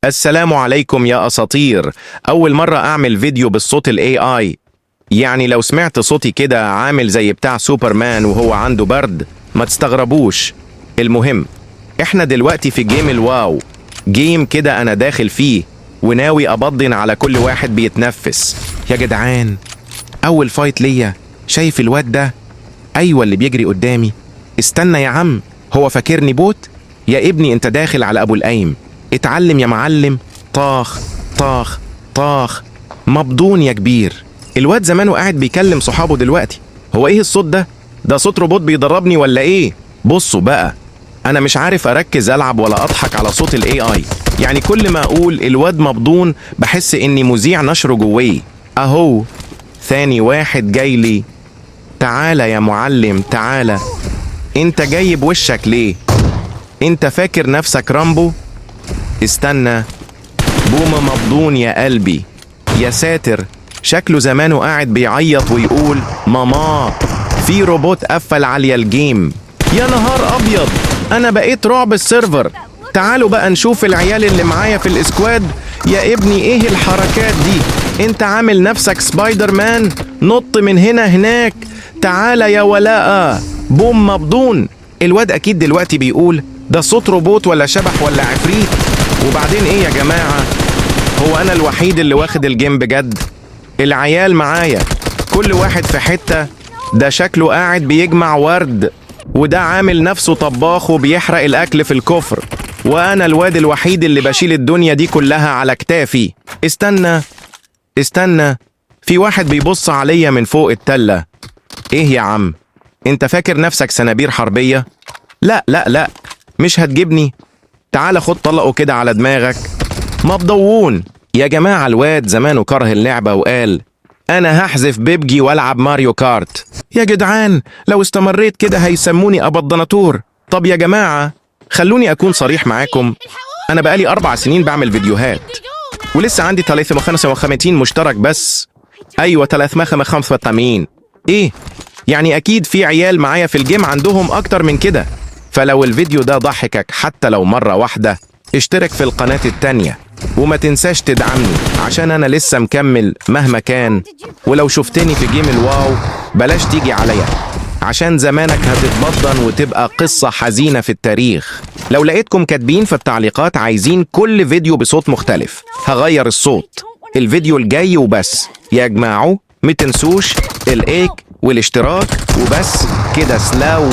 السلام عليكم يا أساطير. أول مرة أعمل فيديو بالصوت ال AI، يعني لو سمعت صوتي كده عامل زي بتاع سوبرمان وهو عنده برد ما تستغربوش. المهم احنا دلوقتي في game الواو، game كده أنا داخل فيه وناوي أبضن على كل واحد بيتنفس. يا جدعان أول fight ليا، شايف الواد ده؟ أيوة اللي بيجري قدامي. استنى يا عم، هو فاكرني bot؟ يا ابني انت داخل على أبو القايم، اتعلم يا معلم. طاخ طاخ طاخ، مبضون يا كبير. الواد زمانه قاعد بيكلم صحابه دلوقتي. هو ايه الصوت ده؟ ده صوت روبوت بيدربني ولا ايه؟ بصوا بقى، انا مش عارف اركز العب ولا اضحك على صوت ال AI. يعني كل ما اقول الواد مبضون بحس اني مذيع نشره جواه. اهو ثاني واحد جاي لي. تعالى يا معلم تعالى، انت جاي بوشك ليه؟ انت فاكر نفسك رامبو؟ استنى، بومة مبضون يا قلبي. يا ساتر، شكله زمانه قاعد بيعيط ويقول ماما في روبوت قفل عليا ال game. يا نهار ابيض، انا بقيت رعب ال server. تعالوا بقى نشوف العيال اللي معايا في ال squad. يا ابني ايه الحركات دي؟ انت عامل نفسك سبايدر مان؟ نط من هنا هناك. تعالى يا ولاء، بوم مبضون. الواد اكيد دلوقتي بيقول ده صوت روبوت ولا شبح ولا عفريت. وبعدين ايه يا جماعة، هو انا الوحيد اللي واخد ال game بجد؟ العيال معايا كل واحد في حتة. ده شكله قاعد بيجمع ورد، وده عامل نفسه طباخ وبيحرق الاكل في الكفر، وانا الواد الوحيد اللي بشيل الدنيا دي كلها على كتافي. استنى استنى، في واحد بيبص عليا من فوق التلة. ايه يا عم، انت فاكر نفسك سنابير حربية؟ لا لا لا، مش هتجيبني. تعال خد طلقه كده على دماغك. مبضوون يا جماعة. الواد زمانه كره اللعبة وقال أنا هحذف بيبجي والعب ماريو كارت. يا جدعان لو استمريت كده هيسموني أبضناتور. طب يا جماعة خلوني أكون صريح معاكم، أنا بقالي 4 سنين بعمل فيديوهات ولسه عندي 355 مشترك بس. أيوة 385. إيه يعني أكيد في عيال معايا في ال game عندهم أكتر من كده. فلو الفيديو ده ضحكك حتى لو مرة واحدة اشترك في القناة التانية، وما تنساش تدعمني عشان أنا لسه مكمل مهما كان. ولو شفتني في game الواو بلاش تيجي عليا عشان زمانك هتتبضن وتبقى قصة حزينة في التاريخ. لو لقيتكم كاتبين في التعليقات عايزين كل فيديو بصوت مختلف هغير الصوت الفيديو الجاي. وبس يا جماعة، ما تنسوش ال like والاشتراك وبس كده. سلاو.